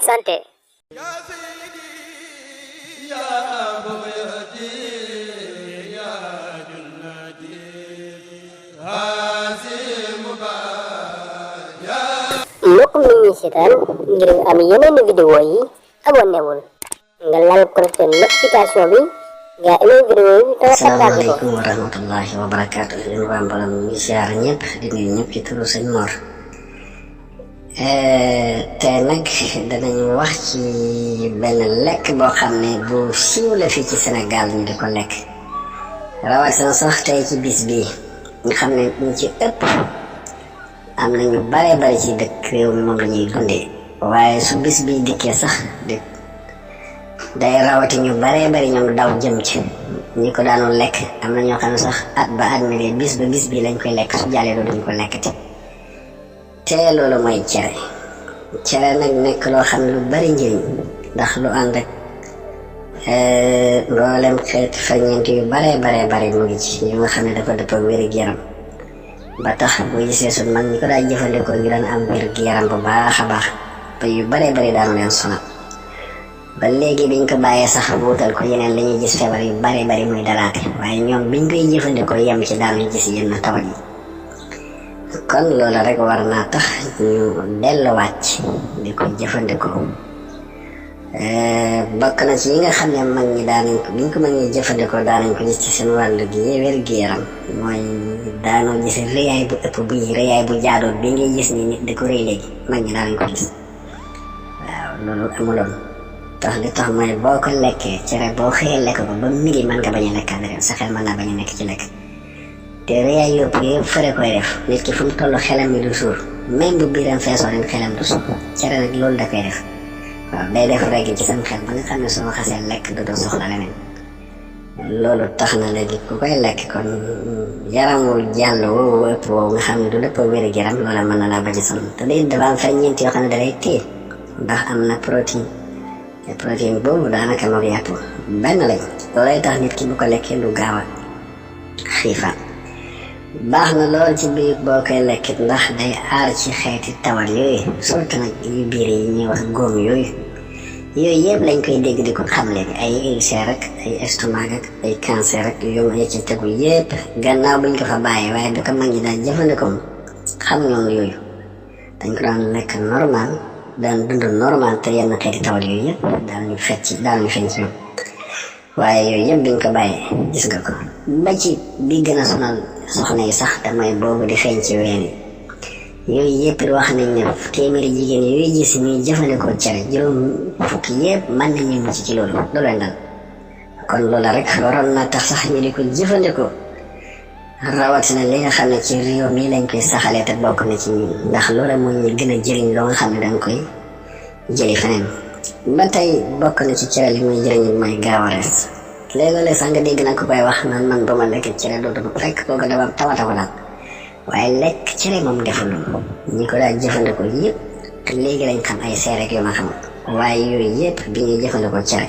santé. mbokk mi ñuy seetaan ngir am yeneen vidéo yi abonné wul nga lal cloche notification bi nga amee vidéo yi te asalaamaaleykum wa rahmatullahi wa barakaatu yéen waa Mbalam ñu siyaar ñëpp di nuyu ñëpp ci turu sëñ Mor tey nag danañu wax ci benn lekk boo xam ne bu siiw la fii ci Sénégal ñu di ko lekk rawatina sax tey ci bis bi nga xam ne ñu ci ëpp am na ñu bare bari ci dëkk réew mi moom la ñuy dundee waaye su bis bi dikkee sax day rawati ñu bare bari ñoom daw jëm ci ñi ko daanu lekk am na ñoo xam ne sax at ba at mi bis ba bis bi lañ koy lekk su jàllee doo duñ ko lekkati te loolu mooy cere nag nekk loo xam ne lu bari njëriñ ndax lu ànd ak mboolem xeeti ferñeent yu bare bari mu ngi ci yu nga xam ne dafa dëpp ak wér-gu-yaram ba tax boo gisee suñ mag ñi ko daa jëfandikoo ñu daan am wér-gu-yaram bu baax a baax ba yu bare bari daanu leen sonal ba léegi biñ ko bàyyee sax wuutal ko yeneen la ñuy gis feebar yu bare bari muy dalaate waaye ñoom biñ koy jëfandikoo yem ci daanu gis yenn tawat yi kon loolu rek war naa tax ñu delluwaat ci di ko jëfandikoo bokk na ci yi nga xam ne mag ñi daanañ ko biñ ko mag ñi jëfandikoo daanañ ko gis ci seen wàllu gi wér-gu-yaram mooy daanoo gis rëyaay bu ëpp bii rëyaay bu jaadoot bi ngay gis ni nit di ko rëy léegi mag ñi daanañ ko gis waaw loolu amuloon tax li tax mooy boo ko lekkee cere boo xëyee lekk ko ba midi mën nga bañ a lekkaat rek sa xel mën naa bañ a nekk ci lekk te rëyaay yëpp fëre koy def nit ki fu mu toll xelam mi du suur même bu biiram feesoo leen xelam du suur cere nag loolu da koy def waaw day def rek ci sam xel ba nga xam ne soo xasee lekk du doo soxla leneen loolu tax na léegi ku koy lekk kon yaramul jàll woowu ëpp woowu nga xam ne du dëpp wér-gu-yaram loola mën na laa bañ a sonn te day dafa am ferñeent yoo xam ne da lay téye ndax am na protéine te protéine boobu daanaka moog yàpp benn lañ loolay tax nit ki bu ko lekkee du gaaw a xiifaat baax na lool ci biir boo koy lekkit ndax day aar ci xeeti tawat yooyu surtout nag yu biir yi ñuy wax góom yooyu yëpp lañ koy dégg di ko xam léegi ay ulcère ak ay estomac ak ay cancer ak yu ci tegu yëpp gannaaw buñ ko fa bàyyee waaye bi ko mag ñi daan jëfandikoo xam ñoom yooyu dañ ko daan lekk normal daan dund normal te yenn xeeti tawat yooyu yëpp daal ñu feeñ ci ñoom waaye yooyu yëpp biñ ko bàyyee gis nga ko ba ci bi gën a sonal soxna yi sax te mooy boobu di feeñ ci ween yi yooyu yëpp wax nañ ne téeméeri jigéen yooyu gis ñuy jëfandikoo cere juróom fukki yëpp mën nañu mucc ci loolu leen dal kon loola rek waroon na tax sax ñu di ko jëfandikoo rawatina li nga xam ne ci réew mi lañ koy saxalee te bokk na ci ñun ndax loola moo ñu gën a jëriñ loo nga xam ne danga koy jëli feneen ba tey bokk na ci cere li muy jëriñ mooy gaaw a rees léeg-léeg sax nga dégg na ko koy wax naan man ba ma lekk cere dootu fekk kooku dafa tawata ko daal waaye lekk cere moom deful ñi ko daal jëfandikoo yëpp léegi lañ xam ay seerek yu ma xam waaye yooyu yëpp bi ñuy jëfandikoo cere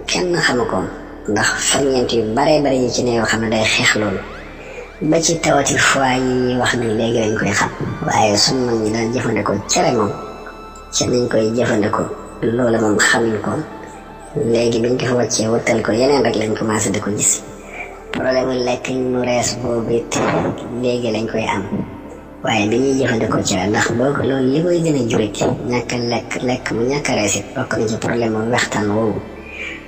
kenn xamu ko ndax ferñeent yu bare yi ci ne yoo xam ne day xeex loolu ba ci tawati foie yi wax ni léegi lañ koy xam waaye suñu mag ñi daan jëfandikoo cere moom ci nañ koy jëfandikoo loolu moom xamuñ ko léegi biñ ko fa wàccee wëttal ko yeneen rek lañ commencé di ko gis problème lekk mu rees boobu it léegi lañ koy am waaye bi ñuy jëfandikoo cere ndax boo ko loolu li koy gën a jurit ñàkk lekk mu ñàkk a rees it bokk na ci problème mu wextaan woowu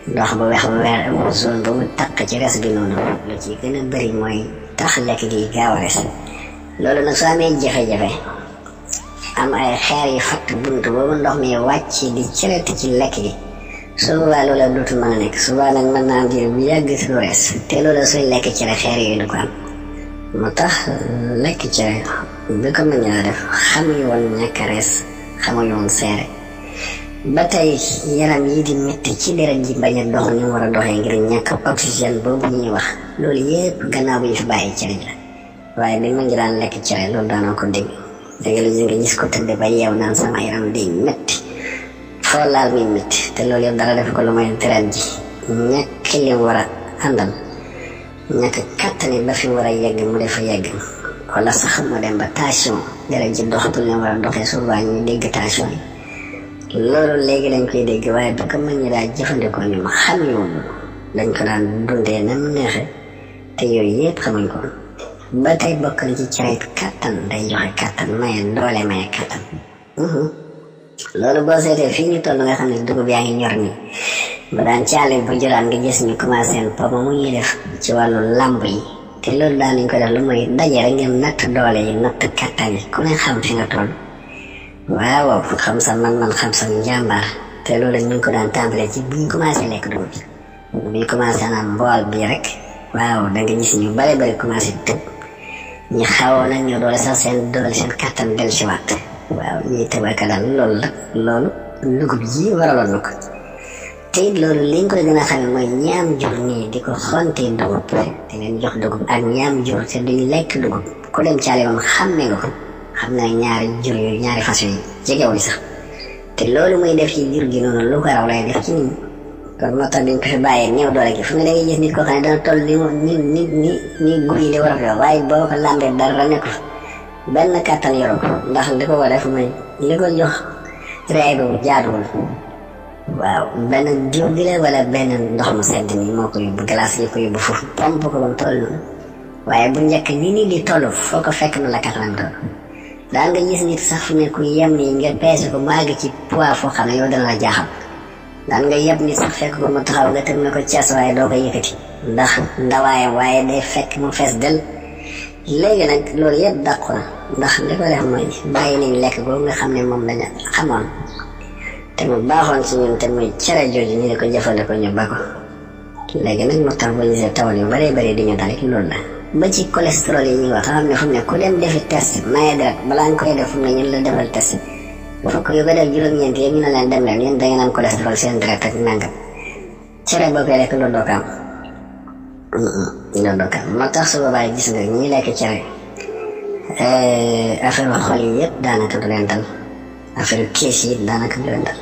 ndox bu wex bu zone ba mu takk ci res bi noonu lu ci gën a bëri mooy tax lekk gi gaaw a rees loolu nag soo amee jafe-jafe am ay xeer yi fatt bunt boobu ndox mi wàcc di cereti ci lekk gi su boobaa loola dootul mën a nekk suba nag mën naa am biir bu yàgg su rees te loola sooy lekk cere xeer yooyu du ko am moo tax lekk cere bi ko mën a def xamuñu woon ñàkk a rees xamuñu woon seere ba tey yaram yi di métti ci deret ji bañ a dox ni mu war a doxee ngir ñàkk oxygène boobu ñuy wax loolu yëpp gannaaw bu ñu fi bàyyi cere ji la waaye bi ma ngi daan lekk cere loolu daanoo ko dégg léegi nga gis ko tëdd ba yeew naan sama yaram di métti foo laal muy métti te loolu yëpp dara def ko lu may deret ji ñàkk li mu war a àndal ñàkk kàttani ba fi mu war a yegg mu defa yegg wala sax mu dem ba tension deret ji doxatul li mu war a doxee souvent ñu dégg tension yi loolu léegi lañ koy dégg waaye bi ko mag ñi daa jëfandikoo ñu xam yoon dañ ko daan dundee na mu neexe te yooyu yëpp xamuñ ko ba tey bokk na ci cere kattan day joxe kattan maye doole maye kattan loolu boo seetee fii ñu toll nga xam ne dugub yaa ngi ñor nii ba daan caale bu juraan nga gis ñu commencé poma mu ñuy def ci wàllu lamb yi te loolu daan nañ ko def lu mooy daje rek ngeen natt doole yi natt kattan yi ku ne xam fi nga toll waaw xam sa man-man xam sa njàmbaar te loolu ñu ngi ko daan tàmbalee ci buñ commencé lekk dugub bi buñ commencé naan mbool bii rek waaw da nga gis ñu bari commencé tëb ñu xawoon nag ñu doole sax seen doole seen kattan del si waat waaw ñuy tëbaka daal loolu dugub ji waraloon na ko te it loolu liñ ko gën a xamee mooy ñaam jur nii di ko xontee dugub di leen jox dugub ak ñaam jur te duñ lekk dugub ku dem caale moom xàmmee nga ko xam na ñaari jur yooyu ñaari fas yooyu jegewuñ sax te loolu muy def ci jur gi noonu lu ko raw lay def ci nit kon moo tax duñ ko fi bàyyee néew doole gi fu ne da ngay gis nit koo xam ne dana toll ni gur yi di war a fi waaye boo ko lambee dara nekk benn kàttan yoroo ko ndax li ko war a def mooy li ko jox rey bu jaaduwul waaw benn diw bi la wala benn ndox mu sedd nii moo ko yóbbu glace yi ko yóbbu foofu pompe ko ba mu toll noonu waaye bu njëkk nii di toll foo ko fekk na la kattanam toll daan nga gis nit sax fu ne ku yem nii nga peese ko mu àgg ci poids foo xam ne yow dana la jaaxal daan nga yeb nit sax fekk ko mu taxaw nga teg na ko cees waaye doo ko yëkkati ndax ndawaayam waaye day fekk mu fees del léegi nag loolu yëpp dàqu na ndax li ko def mooy bàyyi nañ lekk boobu nga xam ne moom lañu xamoon te mu baaxoon ci ñun te muy cere jooju ñu ne ko jëfandikoo ñu ba ko léegi nag moo tax boo gisee tawal yu bëree di ñu dal it loolu la ba ci cholestérol yi ñuy wax xam ne fu mu ne ku dem defi test maye deret balaa nga koy def fu mu ne ñun la defal test fokk yu ko def juróom-ñeent yëpp ñu ne leen dem leen yéen da ngeen am cholestérol seen deret ak nangam cere boo koy lekk loolu doo ko am loolu doo ko am moo tax su boobaa gis nga ñi lekk cere affaire xol yi yëpp daanaka du leen dal affaire kees yi daanaka du leen dal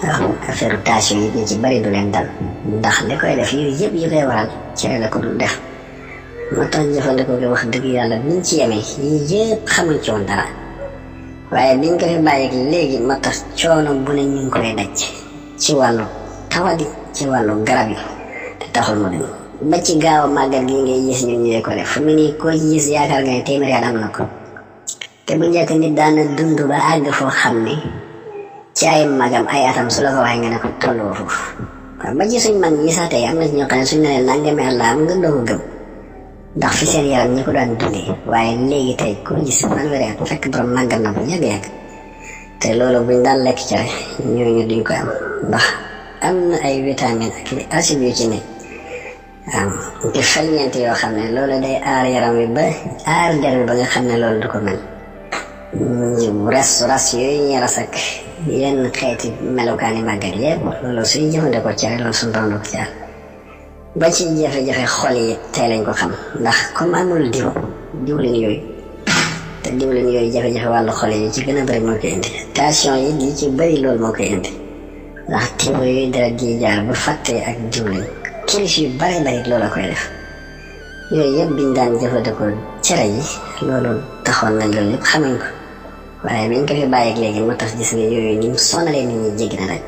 waaw affaire tension yi ñu ci bëri du leen dal ndax li koy def yooyu yëpp yi koy waral cere la ko dul def moo tax jëfandikoo ko wax dëgg yàlla biñ ci yemee yii yëpp xamuñ ci woon dara waaye biñ ko fi bàyyeeg léegi moo tax coono bu ne ñu ngi koy daj ci wàllu tawadi ci wàllu garab yi te taxul mu dem ba ci gaaw a màggal gi ngay gis ñun ñu ko def fu mu ne koo ci gis yaakaar nga ne téeméeri at am na ko te bu njëkk nit daana dund ba àgg foo xam ne ci ay magam ay atam su la ko waxee nga ne ko tolloo foofu waaw ba ci suñ mag ñi sax tey am na ci ñoo xam ne suñ ne leen nangami at la am nga doo ko gëm ndax fi seen yaram ñi ko daan dundee waaye léegi tey koo gis fanweeri at fekk borom màggal na bu yàgg-yàgg te loolu buñ daan lekk cere ñooñu duñ ko am ndax am na ay vitamine ak acide yu ci ne waaw ci ferñeent yoo xam ne loolu day aar yaram wi ba aar der bi ba nga xam ne loolu du ko mel ras yooyu ñu ras ak yenn xeeti melokaani màggat yëpp loolu suy jëfandikoo cere loolu suñu doon ko ci aar ba ci jafe-jafe xol yi tey lañ ko xam ndax comme amul diwlin yooyu te diwlin yooyu jafe-jafe wàllu xol yi ci gën a bëri moo koy indi tension yi li ci bëri loolu moo koy indi ndax tiwo yooyu deret ji jaar ba fàttee ak diwlin kiris yu bëri loolu la koy def yooyu yëpp biñ daan jëfandikoo cere yi loolu taxoon nañ loolu yëpp xamañ ko waaye biñ ko fi bàyyeeg léegi moo tax gis nga yooyu ni mu sonalee nit ñi jéggi na rek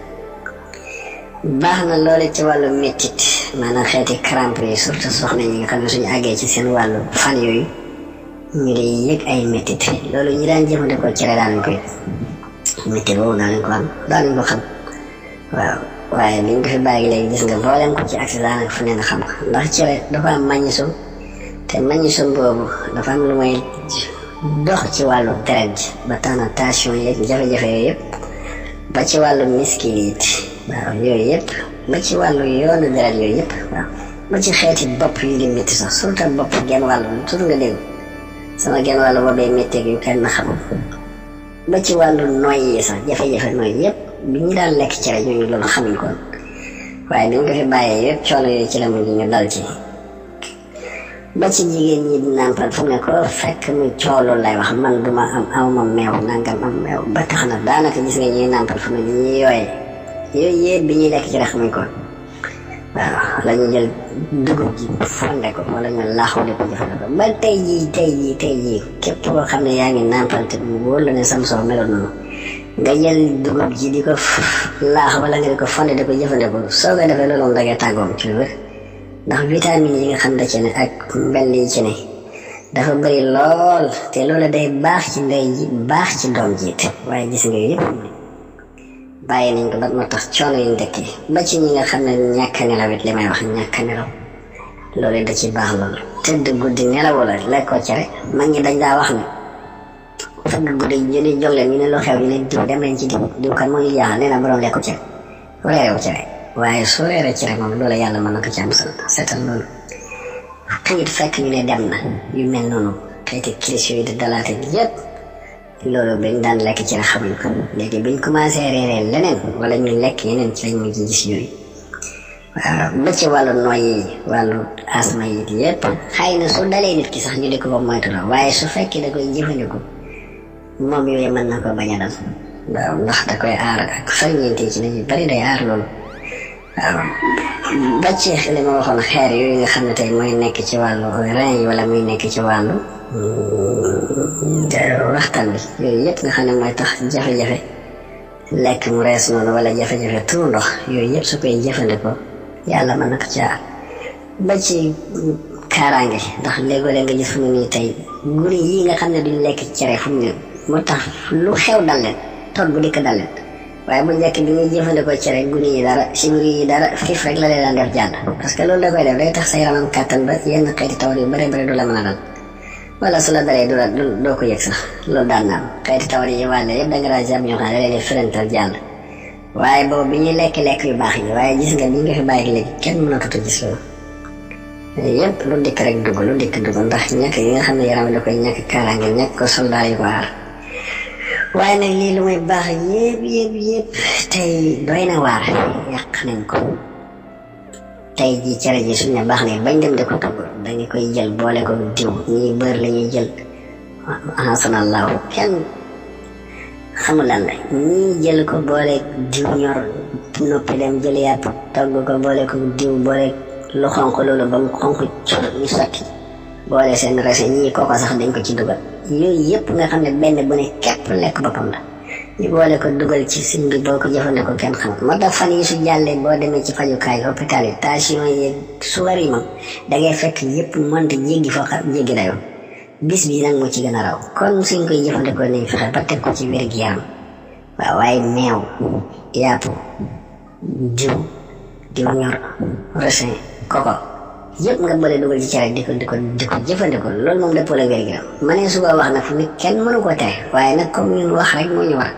baax na loolu ci wàllu méttit maanaam xeeti crampe yi surtout soxna ñi nga xam ne suñu àggee ci seen wàllu fan yooyu ñu ngi yëg ay méttit loolu ñi daan jëfandikoo cere daan koy méttit boobu daan ko xam waaw waaye biñ ko fi bàyyi léegi gis nga boolem ko ci accident nag fu ne nga xam ko ndax cere dafa am magnésium te magnésium boobu dafa am lu may dox ci wàllu deret ji ba tax na tension yeeg jafe-jafe yooyu yëpp ba ci wàllu miskil it waaw yooyu yëpp ba ci wàllu yoonu deret yooyu yëpp waaw ba ci xeeti bopp yu di métti sax surtout bopp genn wàllu tur nga dégg sama genn wàllu boobee métteeg yu kenn xamul ba ci wàllu noy yi sax jafe-jafe noy yëpp bi ñu daan lekk cere ñooñu loolu xamuñ ko waaye bi ñu ko fi bàyyee yëpp coono yooyu ci la mujj ñu dal ci ba ci jigéen ñi di nàmpal fu ne ko fekk mu coow loolu lay wax man duma am awma meew nangam am meew ba tax na daanaka gis nga ñuy nàmpal fu ne ñuy yooyee yooyu yëpp bi ñuy lekk cere xamuñ ko waaw la ñu jël dugub ji fonde ko wala ñu laaxoo di ko jëfandikoo ba tey jii képp koo xam ne yaa ngi nàmpal te mu wóor la ne sam soo meloon noonu nga jël dugub ji di ko laax wala nga di ko fonde di ko jëfandikoo soo ko defee loolu moom da ngay tàggoom ci lu wér ndax vitamine yi nga xam da ci ne ak mbell yi ci ne dafa bëri lool te loolu day baax ci ndey ji baax ci doom ji it waaye gis nga yëpp bàyyi nañ ko ba moo tax coono yi ndekki ba ci ñi nga xam ne ñàkk a nelaw it li may wax ñàkk a nelaw loolu da ci baax loolu tëdd guddi nelaw la lekkoo cere mag ñi dañ daa wax ne fëgg guddi ñu ne jóg leen ñu ne lu xew ñu ne diw dem nañ ci diw kan moo ngi jaaxal nee na borom lekku cere reerewu cere waaye soo reeree cere moom loolu yàlla mën na ko ci am solo seetal loolu xëyit fekk ñu ne dem na yu mel noonu xëyti crise yooyu di dalaate yëpp loolu bañ daan lekk cere xamuñ ko léegi biñ commencé reeree leneen wala ñu lekk yeneen ci lañ mujj gis yooyu waaw ba ci wàllu nooy yi wàllu asma yi yëpp xëy na su dalee nit ki sax ñu di ko ba moytu la waaye su fekkee da koy jëfandikoo moom yooyu mën na ko bañ a dal waaw ndax da koy aar ak ferñeent yi ci nañu bari day aar loolu waaw ba ci li ma waxoon xeer yooyu nga xam ne tey mooy nekk ci wàllu rein yi wala muy nekk ci wàllu waxtaan bi yooyu yëpp nga xam ne mooy tax jafe-jafe lekk mu rees noonu wala jafe-jafe tuur ndox yooyu yëpp su koy jëfandikoo yàlla mën na ko caa ba ci kaaraange ndax léegoo-léeg nga gis fu mu nii tey guri yi nga xam ne duñ lekk cere fu mu ne moo tax lu xew dal leen toog bu dikk dal leen waaye bu njëkk bi ñuy jëfandikoo cere guni yi dara sibiri yi dara xiif rek la leen daan def jàdd parce que loolu da koy def day tax sa yaramam kàttan ba yenn xeeti tawat yu bëri bëri du la mën a dal wala su la daree doo ko yëg sax loolu daan na am xeeti tawat yi wàlle yëpp da nga daa jàpp ñoo xam ne da leen di firantal jàll waaye boobu bi ñuy lekk yu baax yi waaye gis nga bi nga fi bàyyi léegi kenn mënatut a gis loolu yëpp lu dikk rek dugg lu dikk dugg ndax ñàkk yi nga xam ne yaram da koy ñàkk kaaraange ñàkk ko soldaar yi ko aar waaye nag lii lu muy baax yëpp tey doy na waar yàq nañ ko tey ji cere ji suñ ne baax na bañ dem di ko togg dañu koy jël boole ko diw ñii bër la ñuy jël asanallahu kenn xamul lan la ñii jël ko boole diw ñor noppi dem jël yàpp togg ko boole ko diw boole lu xonq loolu ba mu xonq ñu sotti boole seen rese ñii kooko sax dañ ko ci dugal yooyu yëpp nga xam ne benn bu ne képp lekk boppam la ñu boole ko dugal ci siñ bi boo ko jëfandikoo kenn xam moo tax fan yi su jàllee boo demee ci fajukaay hôpital yi tension yi suwar yi moom dangay fekk yëpp mënta jéggi foo xam jéggi dayoo bis bi nag moo ci gën a raw kon suñ koy jëfandikoo nañ fexe ba teg ko ci wér-gi-yaram waaw waaye meew yàpp diw ñor resin koko yëpp nga bële dugal ci cere di ko jëfandikoo loolu moom dëppoo la wér-gi-yaram ma ne su ko wax nag fu ni kenn mënu ko tere waaye nag comme ñun wax rek moo ñu war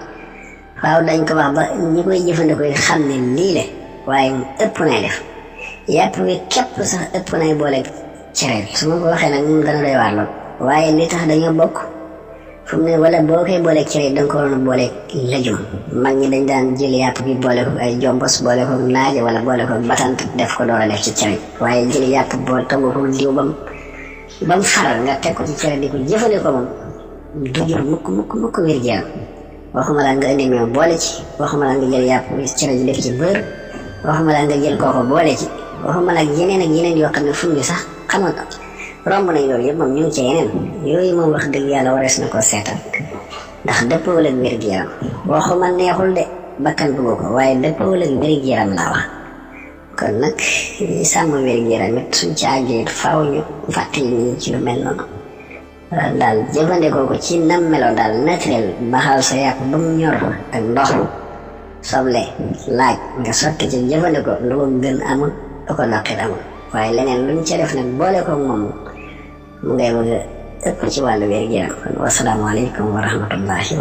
waaw dañ ko wax ba ñi koy jëfandikoo xam ne lii le waaye ëpp nay def yàpp bi képp sax ëpp nay boole cere bi su ma ko waxee nag moom dana doy waar lool waaye li tax dañoo bokk fu mu ne wala boo koy booleeg cere yi da nga ko waroon a booleeg lëjum mag ñi dañ daan jël yàpp bi boole ko ay jombos boole ko naaje wala boole ko batant def ko door a def ci cere waaye jël yàpp boole togg ko diw ba mu faral nga teg ko ci cere di ko jëfandikoo moom du jur mukk wér-gi-yaram waxuma la nga indi meew boole ci waxuma la nga jël yàpp cere ji def ci beurre waxuma la nga jël kooko boole ci waxuma la yeneen ak yeneen yoo xam ne fu mu sax xamoon romb nañ loolu yëpp moom ñu ngi ci yeneen yooyu moom wax dëgg yàlla warees na ko seetal ndax dëppoowul ak wér-gi-yaram waxuma neexul de bakkan bëggu ko waaye dëppoowul ak wér-gi-yaram laa wax kon nag ñi sàmm wér-gi-yaram it suñ ci àggee faaw ñu fàttali ñu ci lu mel noonu daal jëfandikoo ko ci nam melo daal naturel baxal sa yàpp ba mu ñor ak ndox soble laaj nga sotti ci jëfandikoo lu ko gën amul lu ko naqit amul waaye leneen luñ ca def nag boole ko moom mu ngay bëgg ëpp ci wàllu wér-gi-yaram kon wasalaamaaleykum wa rahmatullahi